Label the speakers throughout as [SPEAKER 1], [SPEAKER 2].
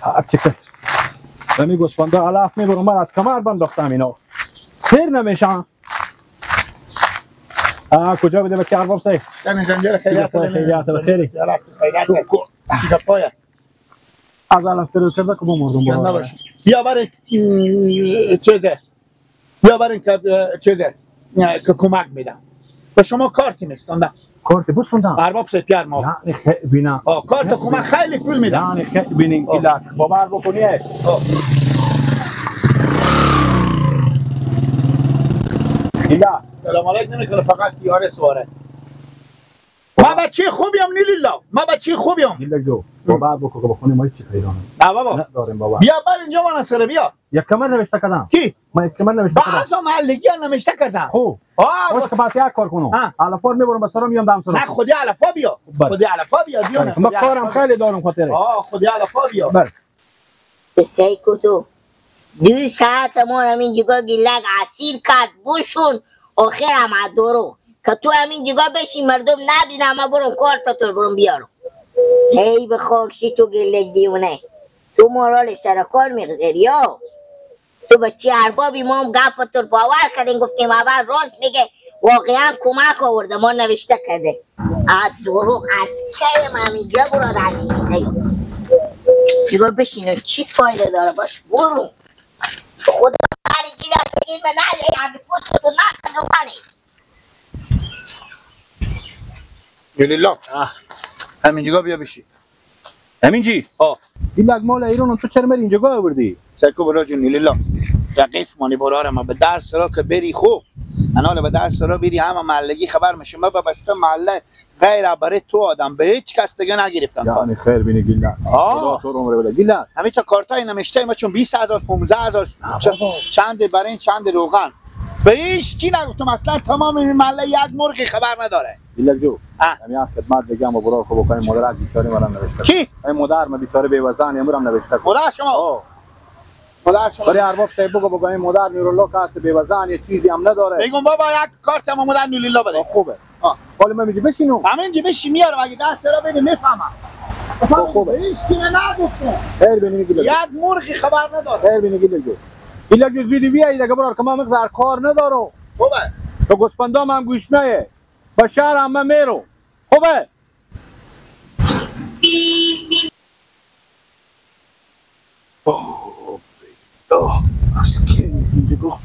[SPEAKER 1] هرچی که همی گوسفنده علف میبرم، من از کمر بنداختم اینا سیر نمیشن. کجا بده بچه ارباب صاحب؟
[SPEAKER 2] سن زنجیر خیریت
[SPEAKER 1] خیریت خیری
[SPEAKER 2] خیریت
[SPEAKER 1] از علف تر کرده که مردم برو
[SPEAKER 2] بیا برای چیزه، بیا برای که چیزه که کمک میدم به شما. کارتی میستاندم،
[SPEAKER 1] کارت بسوندم
[SPEAKER 2] ارباب صاحب پیار ما.
[SPEAKER 1] یعنی خیلی بینا
[SPEAKER 2] کارت کمک خیلی پول میدم.
[SPEAKER 1] یعنی خیلی بینین گیلک باور بکنی. گیلک
[SPEAKER 2] سلام علیک نمیکنه، فقط یاره سواره. ما بچه خوبیم نیلیلا، ما بچه خوبیم.
[SPEAKER 1] گیلک جو باور بکن که بخونه ما هیچ خیرانه
[SPEAKER 2] نه بابا
[SPEAKER 1] نداریم بابا.
[SPEAKER 2] بیا بر اینجا من سره بیا.
[SPEAKER 1] یک کمر نوشته کردم.
[SPEAKER 2] کی؟
[SPEAKER 1] ما یک کمر نوشته کردم.
[SPEAKER 2] بعضا محلگی ها نوشته کردم.
[SPEAKER 1] خوب باش که باید یک کار کنم. علفا میبرم به سرم میام دم سرم.
[SPEAKER 2] نه خودی علفا بیا، خودی علفا بیا.
[SPEAKER 1] ما کارم خیلی دارم خاطره.
[SPEAKER 2] خودی علفا بیا.
[SPEAKER 1] بله.
[SPEAKER 3] تو سعی کو تو 2 ساعت ما همین جگاه گیلک اسیر کرد بشون آخر هم دورو که تو همین جگاه بشین مردم نبینم، ما برم کارت تو برم بیارم. هی به خاکشی تو گلک دیونه، تو مورال سر کار میگذری یا تو بچه اربابی. ما هم گپ تو باور کردیم، گفتیم اول راست میگه، واقعا کمک آورده ما نوشته کرده. از دروغ از کی من اینجا براد عزیز دیگه بشینه چی فایده داره؟ باش برو خدا هر گیلک بگیر به نده اگه پوست تو نکنه منی.
[SPEAKER 2] یلیلا همینجا بیا بشی.
[SPEAKER 1] همینجی؟ این لگ مال ایران تو چرا میری اینجا آوردی؟
[SPEAKER 2] سکو برا جون نیلیلا رقیف مانی برارم ما به درس را که بری خوب انال به درس را بری همه محلگی خبر میشه. ما به بسته محله غیر برای تو آدم به هیچ کس دیگه نگرفتم.
[SPEAKER 1] یعنی خیر بینی گیلک خدا تو رو عمر بده گیلک.
[SPEAKER 2] همین تا کارتای نمیشته ما چون 20000 15000 چند برای چند روغن به هیچ کی نگفتم اصلا. تمام این محله یک مرغی خبر نداره.
[SPEAKER 1] گیلک جو همین خدمت بگم و برا خو بکنیم. مادر از بیچاره مرام نوشته.
[SPEAKER 2] کی؟
[SPEAKER 1] این مادر ما بیچاره بیوزن امورم نوشته.
[SPEAKER 2] مادر شما؟ مادر شما
[SPEAKER 1] برای ارباب صاحب بگو بگو این مادر نورالله که هست بیوزن یه چیزی هم نداره.
[SPEAKER 2] بگم بابا یک کارت ما مادر نوریالله بده.
[SPEAKER 1] خوبه. حالا من میگم بشینو.
[SPEAKER 2] همینجا بشین میارم اگه دست را بده میفهمم.
[SPEAKER 1] خوبه.
[SPEAKER 2] هیچ کی نگفته.
[SPEAKER 1] خیر بینی گیلک.
[SPEAKER 2] یک مرغی خبر نداره.
[SPEAKER 1] خیر بینی گیلک جو. گیلک جو زودی بیای دیگه برار که ما مقدار کار ندارم.
[SPEAKER 2] خوبه.
[SPEAKER 1] تو گوسفندام هم گوش نه. با شهر هم من میرم. خوبه. اوه از کی اینجا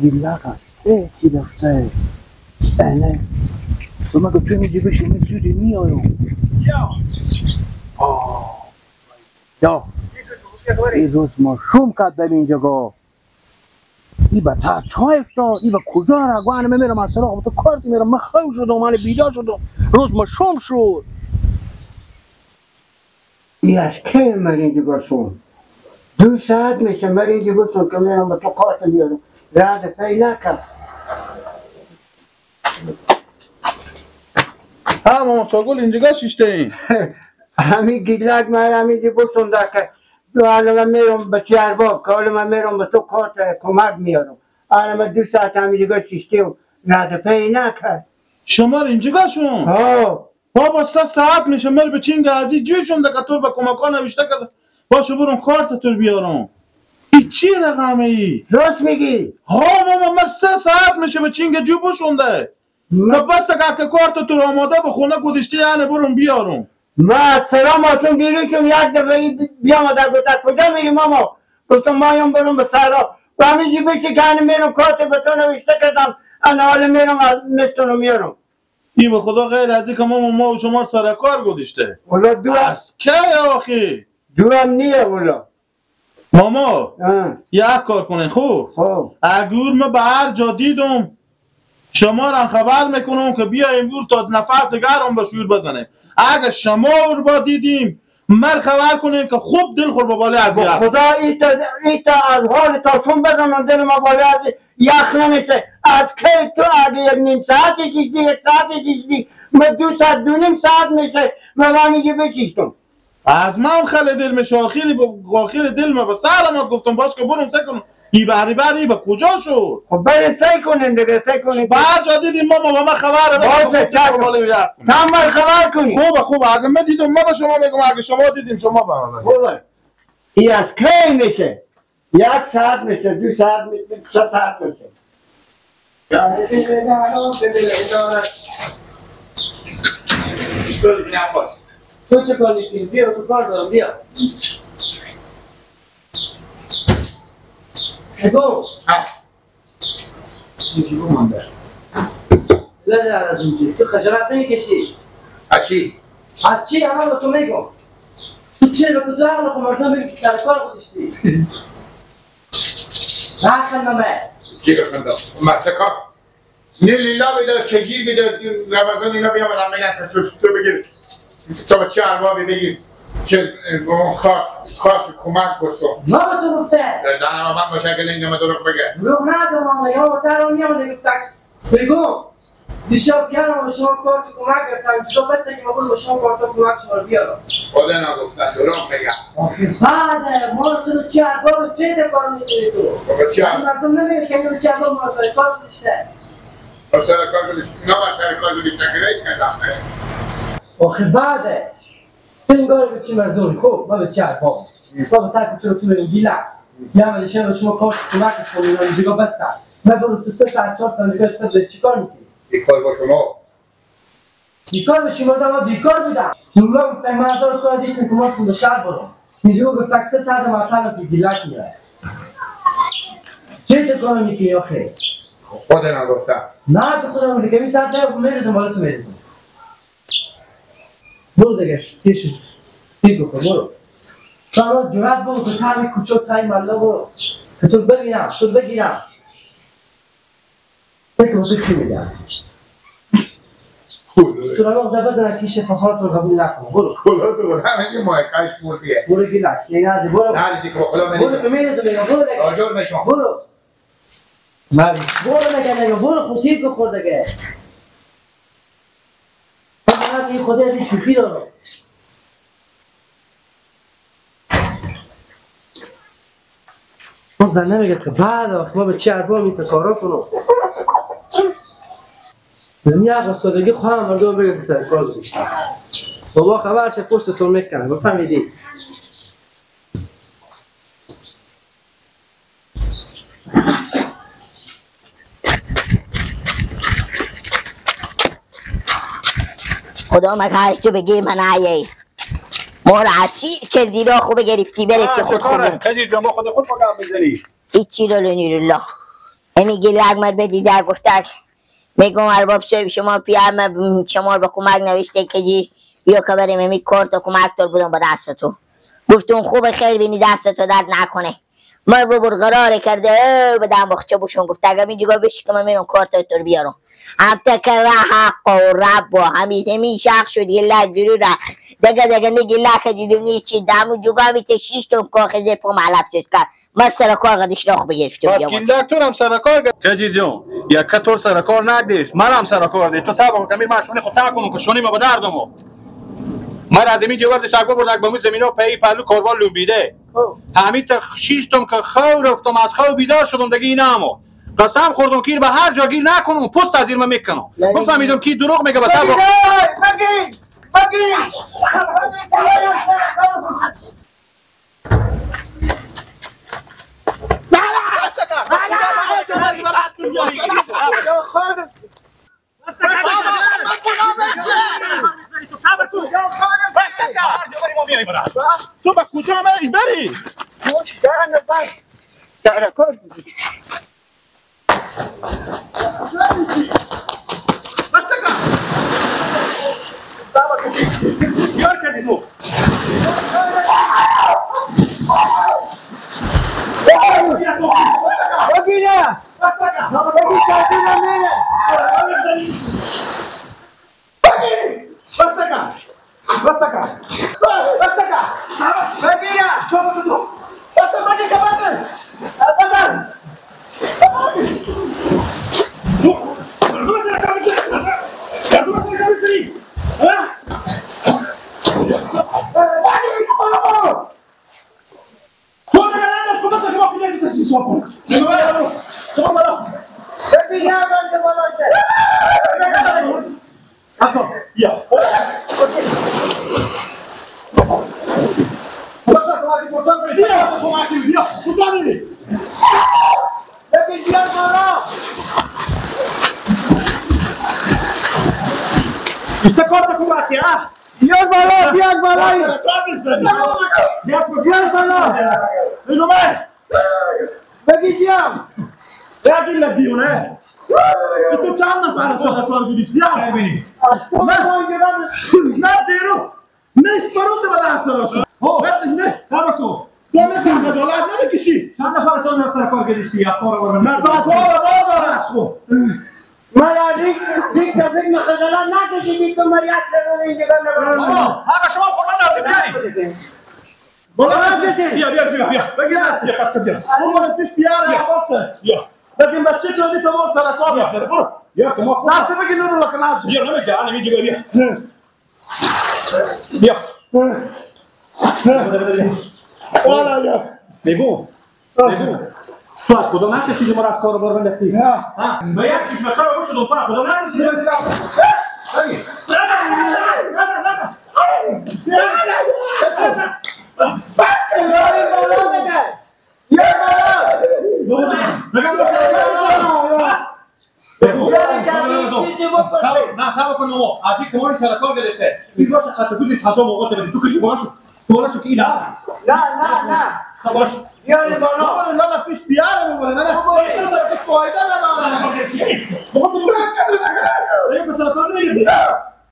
[SPEAKER 1] گیلک است. کی رفته؟ نه تو مگه تو میگی بشی من زودی میایم. یا این روز ما شوم کرد به اینجا. ای به تا چای افتاد، ای به کجا را گوانه من میرم از سراغ تو کارت میرم. من خیلی شدم، من بیدار شدم، روز ما شوم شد.
[SPEAKER 4] ای از کی من اینجا گفتم؟ 2 ساعت میشه من اینجا گفتم که میرم به تو کارت میارم، رد پی نکرد.
[SPEAKER 5] ها ماما چاگل اینجا شیشته این
[SPEAKER 4] همین گیلک من همینجا گفتم که حالا من میرم به ارباب که حالا من میرم به تو کارت کمک میارم. حالا من 2 ساعت همینجا شیشته و رد پی نکرد.
[SPEAKER 5] شما اینجا شون؟
[SPEAKER 4] ها
[SPEAKER 5] بابا 3 ساعت میشه مر به چینگ ازی جوشون ده که تو به کمک ها نوشته کرد باشه برم کارت تو بیارم. ای چی رقمه ای؟
[SPEAKER 4] راست میگی؟
[SPEAKER 5] ها ماما من 3 ساعت میشه به چینگ جو بشونده که بس که کارت تو آماده به خونه گذاشتی یعنی برم بیارم.
[SPEAKER 4] ما از سلام آتون بیرون شم یک دفعه بیام در گفت کجا میری ماما؟ گفتم مایم برم به سرا و همینجی بشه که هنه میرم کارت به تو نوشته کردم انا حالا میرم مستونو میارم.
[SPEAKER 5] ای به خدا غیر از که ما و شما سر کار گذاشته.
[SPEAKER 4] والا دو
[SPEAKER 5] از کی آخی؟
[SPEAKER 4] دو هم نیه والا.
[SPEAKER 5] ماما یک کار کنین خوب؟
[SPEAKER 4] خوب.
[SPEAKER 5] اگر ما به هر جا دیدم شما را خبر میکنم که بیا امروز تا نفس گرم به شور بزنیم. اگه شما رو با دیدیم مر خبر کنین که خوب دل خور به بالای از یخ.
[SPEAKER 4] خدا ایتا از حال تا شون بزنن دل ما بالای از یخ نمیشه. از کی تو اگه یک نیم ساعت کشیدی 1 ساعت کشیدی ما 2 ساعت 2.5 ساعت میشه من میگه بکشتم.
[SPEAKER 5] از من خیلی دل میشه آخری دل ما به سر ما گفتم باش که برم سکنم ای بری بری به کجا شد؟
[SPEAKER 4] خب برید سعی کنین دیگه، سعی کنین.
[SPEAKER 5] بعد جا دیدیم ما ما خبره
[SPEAKER 4] باشه چشم. تمام خبر کنی.
[SPEAKER 5] خوبه خوبه، اگه من دیدم ما به شما میگم، اگه شما دیدیم شما به ما بگید.
[SPEAKER 4] خوبه. ای از کی میشه؟ 1 ساعت میشه، 2 ساعت میشه، 3 ساعت میشه.
[SPEAKER 1] تو چه کار میکنی؟ بیا تو کار دارم، بیا. نگو.
[SPEAKER 2] چی مانده؟
[SPEAKER 1] نه نه از اونجا تو خجالت نمیکشی؟
[SPEAKER 2] از چی؟
[SPEAKER 1] از چی؟ الان به تو میگم. تو چرا به تو عقل خود مردم میگی که سر کار گذاشتی؟ نخندمه.
[SPEAKER 2] چی بخندم؟ مرتکا نه لیلا بده، کجیر بده، رمضان اینا بیامدن بگن که تو بگیر تا به چه اربابی بگیر چه کارت کمک گستو.
[SPEAKER 1] ما به تو گفته؟
[SPEAKER 2] نه من باشه که اینجا دروغ بگه.
[SPEAKER 1] دروغ ندارم یا ترا میامده گفت بگو دیشب پیرم به شما کارت کمک گرفتم، چرا بس که ما به شما کارت کمک شما رو بیارم.
[SPEAKER 2] خدا نگفتن دروغ میگم.
[SPEAKER 1] آخه بعد ما تو چه ارباب چه کار میکنی تو؟
[SPEAKER 2] بابا چه
[SPEAKER 1] مردم نمیگه که تو چه ارباب ما سر کار گذاشته.
[SPEAKER 2] ما سر کار گذاشته، نه ما سر کار گذاشته که کردم.
[SPEAKER 1] آخه بعد تو انگار به چه مردم، خب ما به چه ارباب ما به ترک تو تو گیلا یا من شما شما کارت کمک کنم دیگه بستم. من برو تو 3 ساعت 4 ساعت دیگه استاد چیکار میکنی؟
[SPEAKER 2] بیکار با شما
[SPEAKER 1] بیکار بشی مردم، ما بیکار بودم. نورا گفتم من هزار کار دیشتم که ماستم به شهر برم. اینجا گفت 3 ساعت معطل که گیلک میاد. چه تو کار میکنی آخه؟
[SPEAKER 2] خود نگفتم.
[SPEAKER 1] نه تو خودم دیگه می ساعت میریزم بالا تو میریزم. برو دیگه تیش تیک بخور برو. تو جرأت بگو تو تای کوچه تای ملا برو که تو ببینم تو بگیرم. فکر تو چی میگم؟ تو رو زبر زنم کیش فخار تو قبول نکن. برو.
[SPEAKER 2] خدا تو همه این ماه کاش مرزیه.
[SPEAKER 1] برو گیلک نه برو.
[SPEAKER 2] نه دیگه خدا میریزم.
[SPEAKER 1] برو که میریزم میگم برو دیگه.
[SPEAKER 2] آجر میشم.
[SPEAKER 1] برو.
[SPEAKER 2] من
[SPEAKER 1] برو نگه نگه برو خودی بخور دیگه. من این خودی از این شوخی دارم. اون زن نمیگه که بعد وقت ما به چه ارباب این کارا کنم. می عقل سادگی خواهم مردم بگه که سر کار گذاشتم. بابا خبر چه پشتتون میکنه بفهمیدی.
[SPEAKER 3] خدا مگر تو بگی من آیه ما رو اسیر کردی را خوب گرفتی برفتی خود خودم.
[SPEAKER 6] خدیجه جان با خود خود با میزنی.
[SPEAKER 3] هیچی رو نیرالله. امی گلگ مر بدی در گفتک میگم ارباب صاحب شما پیام شما رو به کمک نوشته که دی بیا که بریم امی کارت و کمک تر بودم به دست تو. گفتم خوب خیر بینی دست تو درد نکنه. مر ببر قرار کرده به دم بخچه بوشون گفت اگه می دیگه بشی که من میرم کارت تو بیارم. هم تک حق و رب و همین شخ شد گلگ بیرو را دگه دگه نگی لک دیدم نیچی دمو جوگا می تشیش تون کاخ زیر پا معلف شد کرد. من سر کار قدش رخ بگرفتم.
[SPEAKER 6] پس گلک تو هم سر کار خدیجه جان یک کتور سر کار نگدیش من هم سر کار دیش تو صبر کن که من شونی خود تر کنم که شونی ما به دردمو. من از این جوارد شگوا بردک به مو زمینا پی پلو کاربار لوبیده. همین تا شیشتم که خو رفتم از خو بیدار شدم دیگه اینامو قسم خوردم که به هر جا گیر نکنم پست از زیر من میکنم. بفهمیدم کی دروغ میگه به تبا.
[SPEAKER 4] بگی بگی
[SPEAKER 5] تو به کجا میری بری؟ بیا بیا کجا میری؟
[SPEAKER 4] بگی بیار بالا.
[SPEAKER 5] ایسته کارت کمکی ها؟
[SPEAKER 4] بیار بالا بیار بالا بیار بالا.
[SPEAKER 5] بگو من
[SPEAKER 4] بگی بیام
[SPEAKER 5] بگی لبیونه تو چند نفر سر کار گیریستی؟ نه دیرو نیست روز به دست راشو نه تبکو تو مثل خجالت نمیکشی. چند نفر تو سر کار گیریستی؟ یا کار بار من کار بار داره از خود
[SPEAKER 4] من دیگ تفریق خجالت نکشیدی تو من یک سر اینجا نبرم.
[SPEAKER 6] آقا شما خودم نازم بیاری
[SPEAKER 5] بالا بیا بیا بیا بیا بگیر بیا قصد بیا برو پیش بیار یا بیا بگیم بچه جانی تو مال سر کار بیا برو
[SPEAKER 6] بیا که ما
[SPEAKER 5] دست بگیر نور رو کنار
[SPEAKER 6] بیا نمیگه انا میگه بیا بیا
[SPEAKER 5] والا بیا
[SPEAKER 6] میگو میگو تو از خدا نترسیدی ما رو از کار بار بنداختی؟ ها با یک چشم کار بشدم تو از خدا نترسیدی؟ نه صبر کن ماما از این کماری سر کار گرفته این باشه خط گوزی تازه موقع بدی تو کشی باشه بالا شو که این نه
[SPEAKER 4] نه نه نه
[SPEAKER 6] بالا شو
[SPEAKER 4] بیاری بالا
[SPEAKER 5] نه نه پیش بیاره ببره نه نه این سر که فایده نداره
[SPEAKER 6] بابا تو سر کار نمیگیری